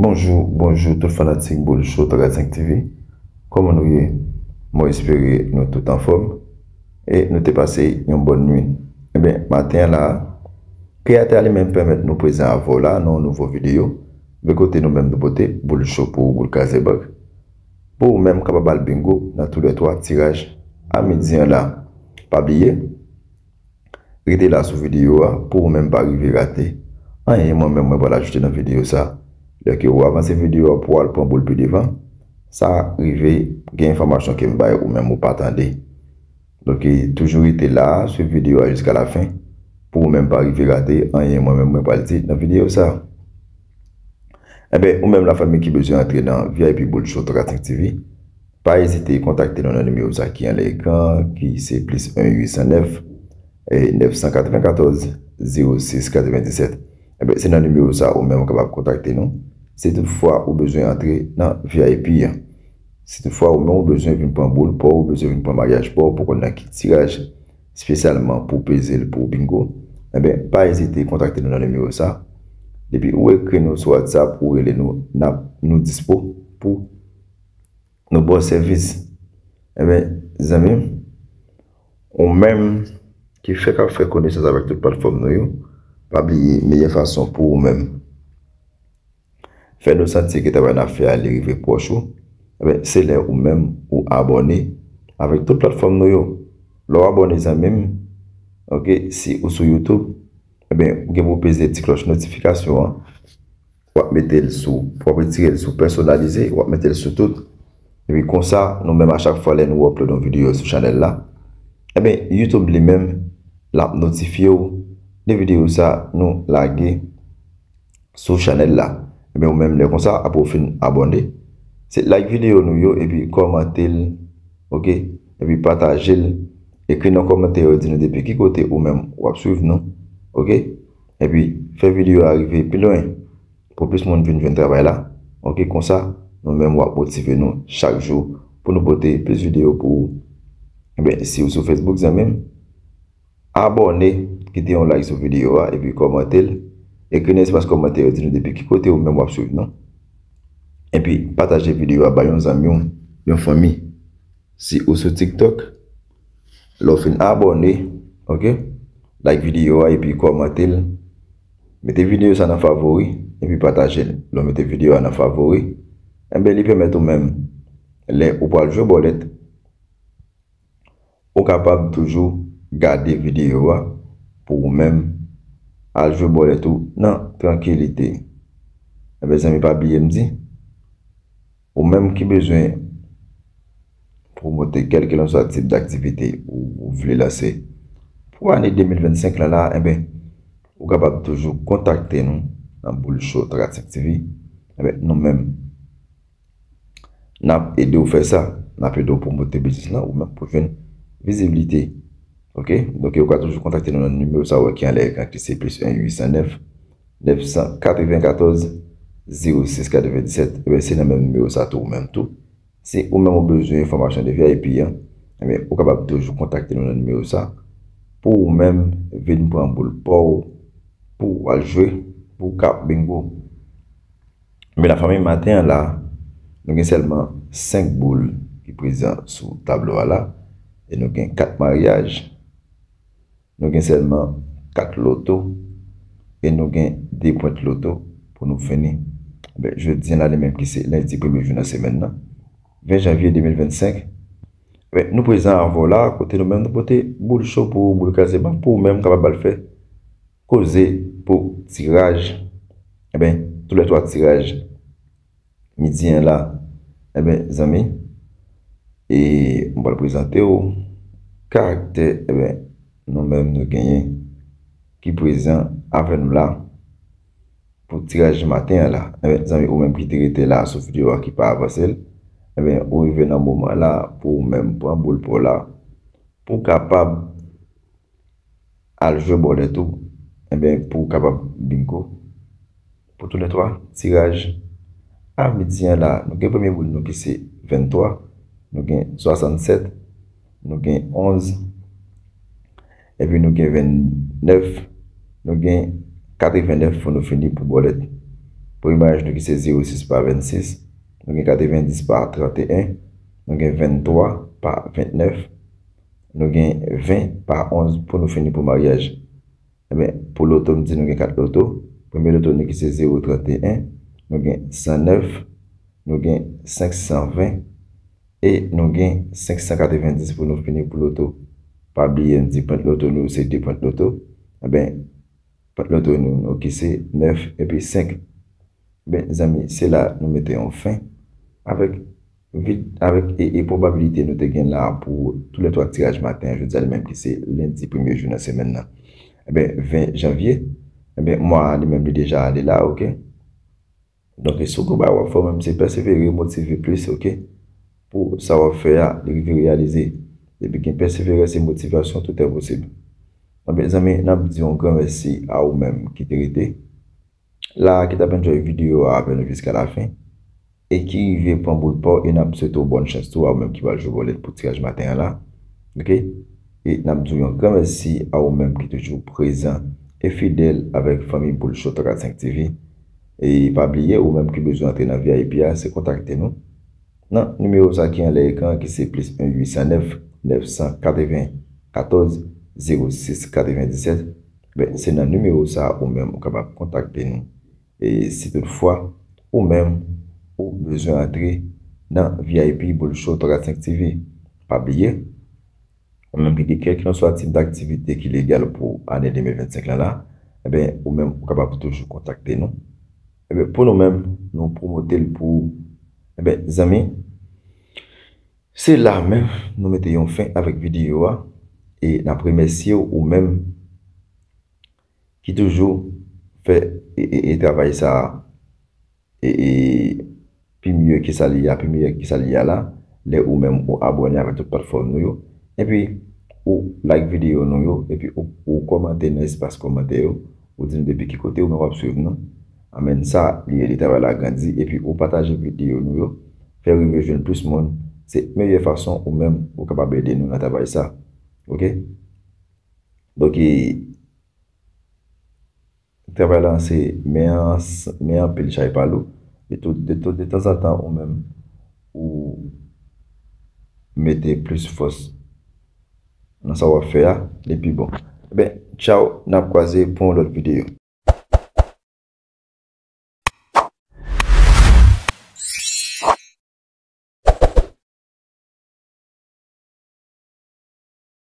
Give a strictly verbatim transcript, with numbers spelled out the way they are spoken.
Bonjou, bonjou tout fanatik Boul Show trannsenk T V. Kòman nou ye? Mwen espere nou tout anfòm e nou te pase yon bòn nwit. Ebyen, maten an la, Kreyatè a li menm pèmèt nou prezan avè w la nan yon nouvo videyo, men kote nou menm nou pote Boul Show pou ou, Boul Kraze Bank, pou ou menm kapab al bingo nan toulètwa tiraj a midi an la. Pa bliye, rete la sou videyo a pou ou menm pa rive rate anyen mwen menm mwen pral ajoute nan videyo sa. Lè ke ou avanse videyo a pou al pran boul pi devan, sa rive gen enfòmasyon ke m bay ou menm ou pa tande. Donk, toujou rete la, swiv videyo a jiska lafen, pou ou menm pa rive rate anyen mwen menm mwen pral di nan videyo sa. Ebyen, ou menm lafanmi ki bezwen antre nan V I P Boul Show trannsenk T V, pa ezite kontakte nou nan nimewo sa ki anlè ekran, ki se plis en uit san nèf, nèf san katrevenkatòz, zewo sis katrevendisèt. Ebyen, se nan nimewo sa ou menm ou kapab kontakte nou. Si toutfwa ou bezwen antre nan V I P an. Si toutfwa ou menm ou bezwen vin pran boul pa w, ou bezwen vin pran maryaj pa w, pou konn nan ki tiraj, espesyalman pou peze l pou bingo, ebyen, pa ezite kontakte nou nan nimewo sa. Depi ou ekri nou sou WhatsApp, ou rele nou, n ap, nou dispo pou nou ba w sèvis. Ebyen, zanmi m, ou menm ki fèk ap fè konesans avèk tout platfòm nou yo, pa bliye meyè fason pou ou menm fè nou santi ke travay n ap fè a li rive pwòch ou, ebyen, se lè ou menm ou abòne avèk tout platfòm nou yo. Lè w abòne, zanmi m, oke, si ou sou YouTube, ebyen, ou gen pou w peze ti klòch notifikasyon an. W ap mete l sou, w ap retire l sou pèsonalize, w ap mete l sou tout. Epi konsa, nou menm a chak fwa lè nou upload yon videyo sou chanèl la, ebyen, YouTube li menm, l ap notifye w de videyo sa nou lage sou chanèl la. Ebyen, ou menm lè konsa, apre w fin abòne, se like videyo nou yo, epi kòmante l, oke? Epi pataje l, ekri nan kòmantè yo, di nou depi ki kote ou menm w ap swiv nou, oke? Epi fè videyo a rive pi lwen, pou plis moun vin jwenn travay la, oke? Konsa, nou menm w ap motive nou chak jou pou nou pote plis videyo pou ou. Ebyen, si w sou Facebook, zanmi m, abòne, kite yon like sou videyo a, epi kòmante l. Ekri nan espas kòmantè yo, di nou depi ki kote ou menm w ap swiv nou. Epi pataje videyo a bay yon zanmi w, yon fanmi. Si ou sou TikTok, lè w fin abòne, oke? Like videyo a epi kòmante l. Mete videyo sa nan favori, epi pataje l. Lè w mete videyo a nan favori, enben, li pèmèt ou menm, lè ou pral jwe bòlèt, ou kapab toujou gade videyo a pou ou menm al jwe bòlèt ou nan trankilite. Enben, zanmi, pa bliye m di, ou menm ki bezwen pwomote kèlkelanswa tip daktivite ou, ou vle lanse pou ane de mil vennsenk lan la, enben, ou kapab toujou kontakte nou nan Boul Show trannsenk T V. Enben, nou menm, n ap ede w fè sa. N ap ede w pwomote biznis lan ou menm pou jwenn vizibilite. Oke? Donk, ou ka toujou kontakte nou nan nimewo sa w wè ki anlè ekran ki se plis en uit san nèf, nèf san katrevenkatòz, zewo sis katrevendisèt. Ebyen, se nan menm nimewo sa tou ou menm tou. Si ou menm ou bezwen enfòmasyon de V I P an, ebyen, ou kapab toujou kontakte nou nan nimewo sa pou ou menm vin pran boul pa w pou w al jwe pou w ka bingo. Men lafanmi, maten an la, nou gen sèlman senk boul ki prezan sou tablo a la, e nou gen kat maryaj, nou gen sèlman kat loto, e nou gen de pwent loto pou nou fini. Ebyen, jodi a la, li menm ki se lendi premye jou nan semèn nan, ven janvye de mil vennsenk, ebyen, nou prezan avè w la, kote nou menm nou pote boul cho pou ou, boul kraze bank pou ou menm kapab al fè koze pou tiraj, ebyen, tou lè twa tiraj midi an la, ebyen, zanmi, e m pral prezante w karaktè, ebyen, nou menm nou genyen ki prezan avè nou la pou tiraj maten an la. Ebyen, zanmi, ou menm ki te rete la sou videyo a ki pa avanse l, ebyen, ou rive nan moman la pou ou menm pran boul pa w la, pou w kapab al jwe bòlèt ou, ebyen, pou w kapab bingo. Pou tou lè twa tiraj a midi an la, nou gen premye boul nou ki se venntwa, nou gen swasannsèt, nou gen onz, epi nou gen vennèf, nou gen katrevennèf pou nou fini pou bòlèt. Premye maryaj nou ki se zewo sis pa vennsis, nou gen katrevenndis pa tranteyen, nou gen venntwa pa ventnèf, nou gen ven pa onz pou nou fini pou maryaj. Ebyen, pou loto, m di nou gen kat loto. Premye loto nou ki se zewo tranteyen, nou gen san nèf, nou gen senk san ven, e nou gen senk san katrevenndis pou nou fini pou loto. Pa bliye, m di pwent loto nou se de pwent loto. Ebyen, pwent loto nou, nou ki se nèf epi senk. Ebyen, zanmi, se la nou mete yon fen avèk vid, avèk e, e pwobabilite nou te gen la pou toulètwa tiraj maten an, jodi a li menm ki se lendi premye jou nan semèn nan. Ebyen, ven janvye, ebyen, mwa a li menm li deja ale la, oke? Donk, si w gen bagay w ap fè, ou menm se pèsevere, motive plis, oke? Pou sa w ap fè a, li rive reyalize. Depi gen pèseverans e motivasyon, tout est possible. Ebyen, zanmi, n ap di yon gran mèsi a ou menm ki te rete la, ki t ap enjoy videyo a avè nou jiska la fen, e ki rive pran boul pa w, e n ap swete w bòn chans tou, a ou menm ki pral jwe bòlèt pou tiraj maten an la. Oke? E n ap di w yon gran mèsi a ou menm ki toujou prezan e fidèl avèk fanmi Boul Show trant kat senk T V. E pa bliye, ou menm ki bezwen antre nan V I P a, se kontakte nou nan nimewo sa ki anlè ekran an, ki se plis en uit san nèf, nèf san katrevenkatòz, zewo sis katrevendisèt. Ben, se nan nimewo sa a ou menm ou kapab kontakte nou. E si toutfwa, ou menm, ou bezwen antre nan V I P Boul Show trant kat senk T V, pa bliye, ou menm ki gen kèlkenswa tip daktivite ki legal pou ane de mil vennsenk lan la, ebyen, ou menm, ou kapab toujou kontakte nou. Ebyen, pou nou menm, nou pwomote l pou ou. Ebyen, zanmi, se la menm nou mete yon fen avèk videyo a, e n ap remèsye w, ou menm ki toujou fè, e, e, e travay sa a, e, e, pi mye ke sa li ye a, pi meyè ke sa li ye a la, lè ou menm ou abòne avèk tout platfòm nou yo, epi ou like videyo nou yo, epi ou, ou kòmante nan espas kòmantè yo, ou di nou depi ki kote ou menm w ap swiv nou. Amèn, sa li ye, li travay la grandi, epi ou pataje videyo nou yo, fè rive jwenn plis moun, se meyè fason ou menm ou kapab ede nou nan travay sa. Oke? Donk, e, travay la se men an, men anpil chay pa lou. De tout, de tout, de tanzantan ou menm ou mete plis fòs nan sa w ap fè a, li pi bon. Ebyen, tchaw, n ap kwaze pou yon lòt videyo.